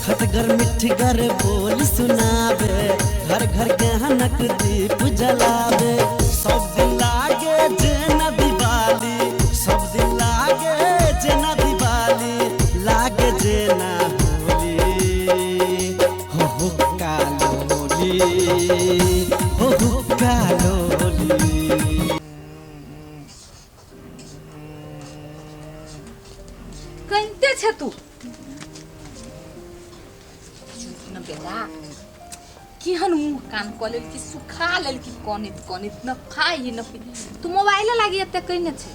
खटगर मिठगर बोल सुनाबे, घर घर गहनक दीप जलाबे। सब दिन लागे जेना दिवाली, सब दिन लागे जेना दिवाली, लागे जेना होली, हो हो कालोली, हो हो कालोली। कनिते छे तू न बेटा, केहन मुँह कान कऽ लेलकी, सुखा लेलकी, कनैत कनैत न खाइ न पी। तू मोबाइले लागी एते कने छे?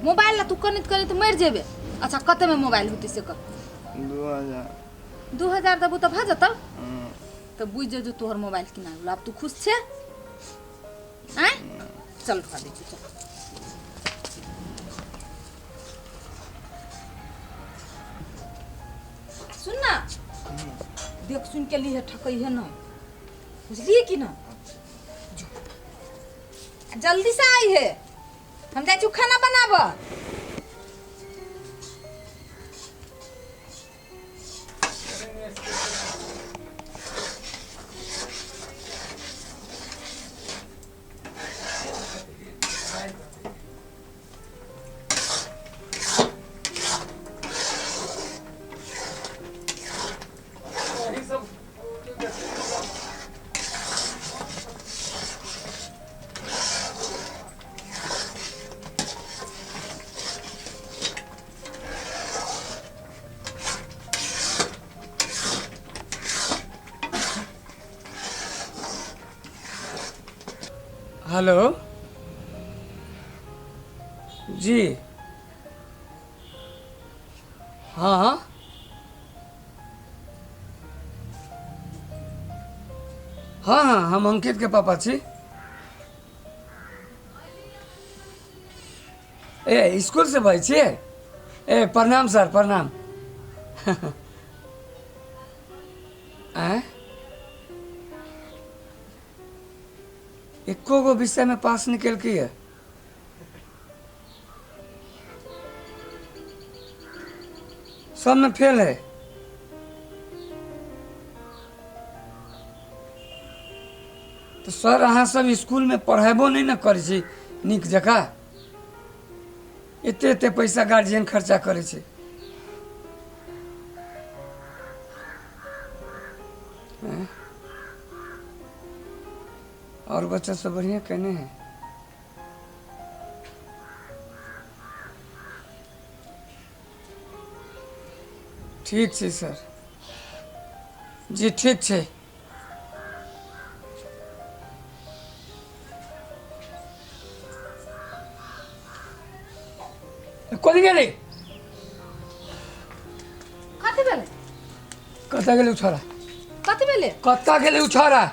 मोबाइल ला तू कनैत कनैत मरि जेबे। अच्छा, कतेमे मोबाइल होतै से कह। 2000। 2000 देबू तऽ भऽ जेतौ? तऽ बुझि जो जे तोहर मोबाइल किना गेलो। आब तू खुश छे? आँय, चल उठा दै छी, चल। सुन ना, देख सुन के लिए ठकै है ना, बुझलिए कि ना? जो जल्दी से आई है, हम जाइ छी खाना बनाबऽ। हेलो जी, हाँ हाँ हाँ, हम अंकित के पापा छी। ए स्कूल से बजै छियै? ए प्रणाम सर, प्रणाम। आँय, एको गो विषय में पास नहीं केलकै है? सब में फेल है? तऽ सर अहाँ सब स्कूल में पढ़ेबो नहीं ने करै छी नीक जकाँ? एते एते पैसा गार्जियन खर्चा करै छै। आँय? और बच्चा सब बढ़िया केने है? ठीक छै सर जी, ठीक छै। कोन गेलै? कथी भेलै? कतऽ गेलै ओ छोड़ा? कथी भेलै? कतऽ गेलै ओ छोड़ा?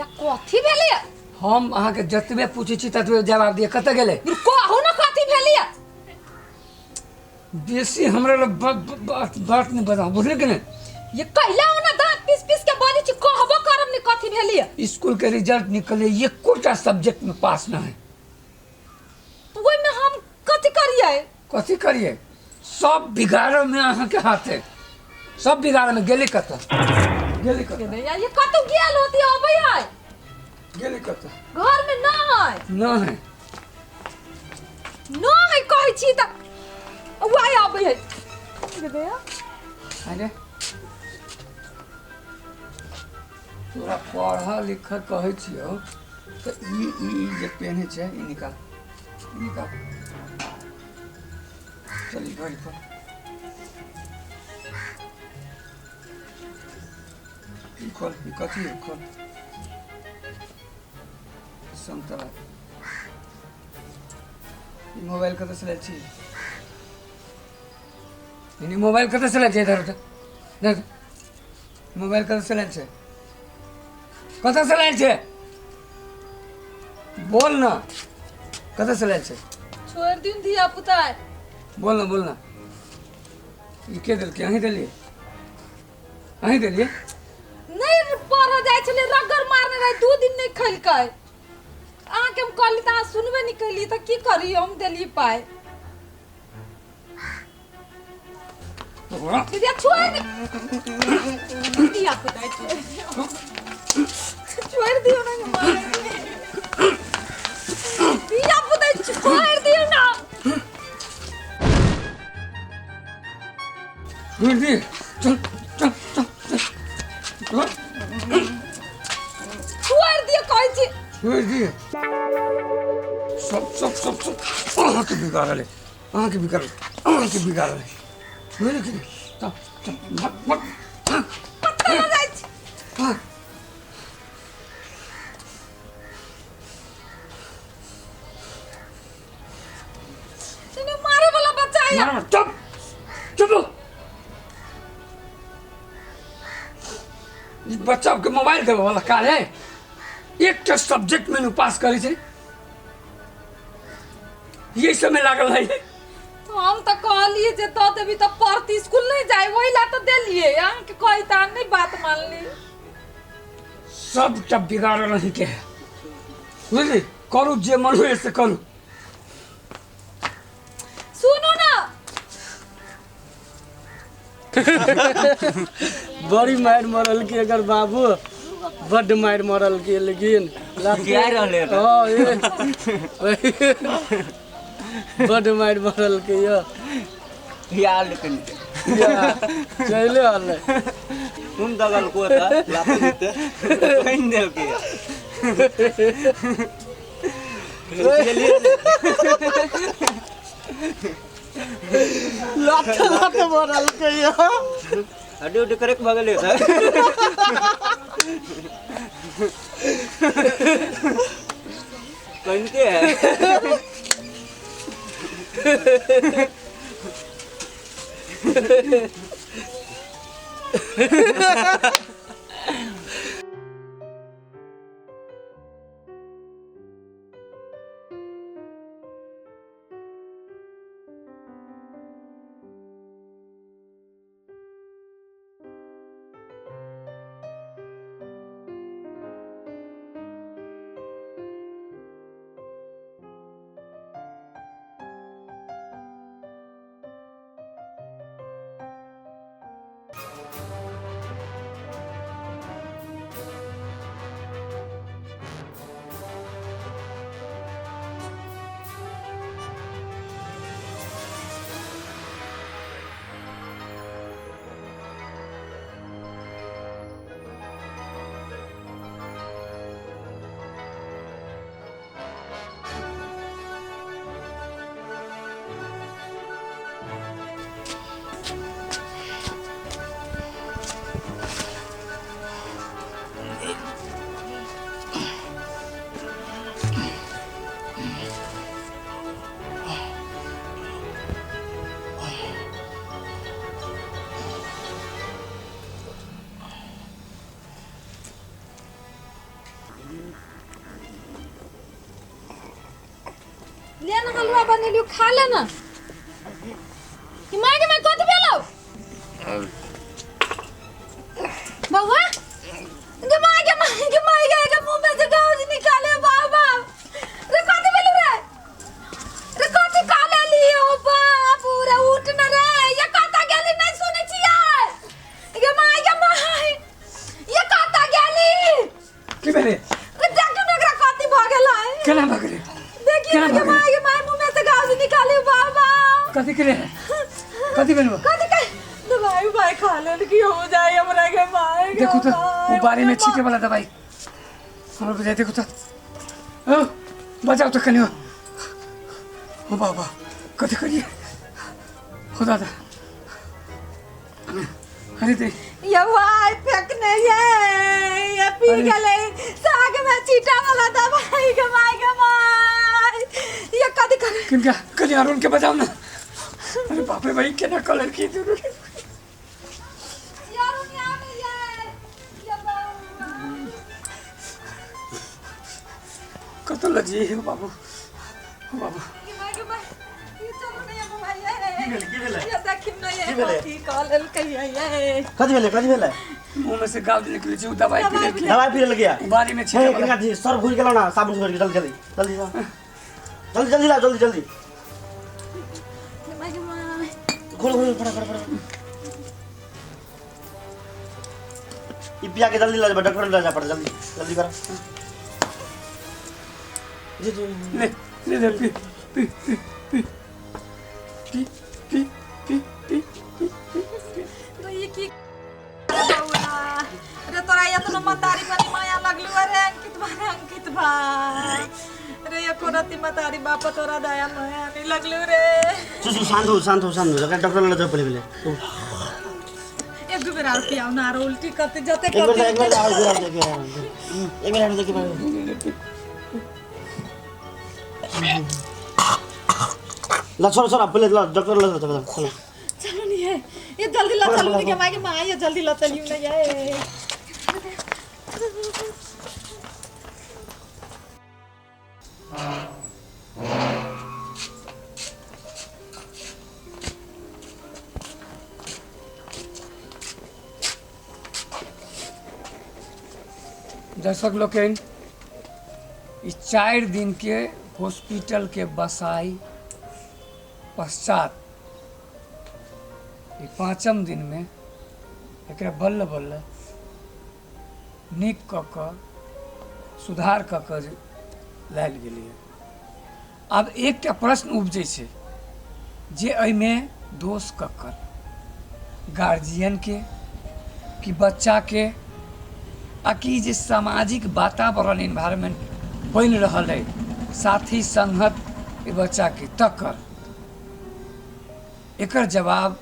या कथी भेलै? हम अहाँके जतबे पूछै छी ततबे जवाब दिअ। कतऽ गेलै? कहू ने कथी भेलै? बेसी हमरा लग बात बात नहि बताउ, बुझलियै कि नहि? ये कैला ओना दांत पीस पीस के बजै छी, कहबो करब ने कथी भेलै? स्कूल के रिजल्ट निकले, एकोटा सब्जेक्ट में पास न है। तो ओहिमे हम कथी करियै? कथी करियै? सब बिगाड़ऽ में अहाँके हाथ है, सब बिगाड़ऽ में। गेलै कतऽ? गेलै कतऽ? या ये कतौ गेल होती, अबै है। गेलै कतऽ? घर में न है। न है? न है कहै छी तऽ वही अबै है। भैया, अरे तोरा पढ़ऽ लिखऽ कहै छियौ तऽ ई ई ई जे पेन्है छै, ई निकाल, ई निकाल। चल, ई घड़ी खोल, ई खोल, ई कथी है? खोल। समतला ई मोबाइल कतऽसँ लेल छी? ई मोबाइल कतऽसँ लेल छै? इधर उधर इधर। मोबाइल कतऽसँ लेल छै? कतऽसँ लेल छै? बोल न, कतऽसँ लेल छै? छोड़ि दियौ धिया पुता। बोल न, बोल न, ई के देलकै? अहीं देलियै? अहीं देलियै? नहि पढ़ऽ जाइ छलै, रगड़ मारने रहै, 2 दिन नहि खेलकै। अहाँके हम कहली तऽ अहाँ सुनबे नहि केलियै, तऽ की करी, हम देलियै पाइ। दीदी, छोड़ि दे। धिया पुता छोड़ दियो ना मारे धिया पुता छोड़ दियो ना छोड़ दे चल चल चल चल छोड़ दियो कहै छी छोड़ दे सब सब सब सब अहाँके बिगाड़ल है अहाँके बिगाड़ल अहाँके बिगाड़ल है बुझलियै कि नहि चल चल भाग भाग भाग पत्ता न जाइ छी भाग तने मारे वाला बच्चा है मार चुप चुप ई बच्चा के मोबाइल देबे वाला काज है एकटा सब्जेक्ट में पास करे छै यही समय लागल है तो हम तऽ कहलिए जे दऽ देबी तऽ पढ़ती स्कूल नहीं जाए वही ला तऽ देलिए अहाँके कही तऽ अहाँ नहीं बात मानली सबटा बिगाड़ल अहीं के है बुझली करू जे मन होय से करू सुनू ना बड़ी मारि मरल के एकर बाबू बड्ड मारि मरल के लेकिन खिसिया रहलै हँ। हँ, ए। बड्ड मारि मरल के यौ यार लेकिन चले हलै तुम दगल को त लात देते कहीं देल के लात लात मरल के यौ हड्डी उड्डी करे के भगले त कहीं है ले ना हलवा बनेलियो खा ले ना कि माय के माय कथी भेलौ बौआ गे माय गे माय गे माय गे गे मुंह में से गाउज निकाले बाबा रे कथी भेलौ रे रे कथी खा लेली ओ बाप रे उठ न रे ये कता गेली नहीं सुनै छियै गे माय गे माय ये कता गेली की भेलै रे देखू न एकरा कथी भऽ गेलै केना भऽ गेलै देखिए केना ना के भऽ गेलै? माय के माय मुंह में से गाउज निकाले बाबा कथी के कथी भेल कथी के दवाई उवाई खा लेल की हो जाए हमरा के माय के देखू तो माय, वो बारी में माय। छींटे वाला दवाई हमरा बुझाइ देखू तो ओ बचाओ तो कनियो ओ बाबा कथी करिए हो दादा अरे दे ये वाई फेंकने ये ये पी अरे। गेलै साग में छीटा वाला दवाई के माय के माय ये कथी करे किनका कनि अरुण के बचाओ ना अरे बाप रे भाई केना कलर की जरूर यार उन्हें आवे ये ये बाबा कत लजी हे बाबू हो बाबू के माय के माय ये चलो नहीं अब भाई ये की भेलै? ये देखिम नहीं की भेलै? कथी कह लेलकै ये कथी भेलै कथी भेलै मुंह में से गाउज निकले छै उ दवाई पी लेलकै दवाई पी लेलकै बारी में हे छींटे वाला कनिका जी सर घुरि गेलौ ना साबुन घोरि के जल्दी जल्दी जल्दी जाओ। जल्दी जल्दी लाओ जल्दी जल्दी के माय के माय घोल घोल फटाफट फटाफट ई पिया के जल्दी ला जा, डॉक्टर ला जा पड़, जल्दी जल्दी करो। जी जी ले ले ले, पी पी पी पी पी पी पी पी पी पी। तो ये की रे, तोरा एतना मतारी पर माया लगलू। अरे अंकित बा, रे अंकित बा रे, एको रति मतारी बाप तोरा दया माया नहीं लगलू रे। सुसु, शांत हो, शांत हो, शांत हो। डॉक्टर ला जाओ पहले पहले। एक दू बेर आर पियाउ ना, आरो उल्टी करते जते एक बेर करते। एक बेर आओ, एक बेर आओ, एक बेर आओ, एक बेर आओ। ला छोड़ो छोड़ो, पहले ला डॉक्टर ला जाओ, चलो। चलो नहीं है ये, जल्दी ला चलू नहीं के माई के माँ, ये जल्दी ला चलियो ना ये। दर्शक लोकनि, ई 4 दिन के हॉस्पिटल के बसाई पश्चात ई 5म दिन में एकरा बल्ल बल्ल नीक कऽ कऽ, सुधार कऽ कऽ जे लायल गेलैए। आब एकटा प्रश्न उपजै छै जे एहिमे दोष ककर, गार्जियनके कि बच्चाके, आ कि जे सामाजिक वातावरण इन्वायरमेंट बनि रहल अइ, साथी संगत ई बच्चाके, तकर? एकर जवाब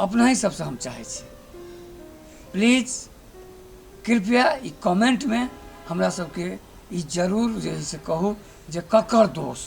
अपना ही सबसँ हम चाहै छी। प्लीज, कृपया ई कमेंटमे हमरा सबके ई जरूर जे है से कहू जे ककर दोष।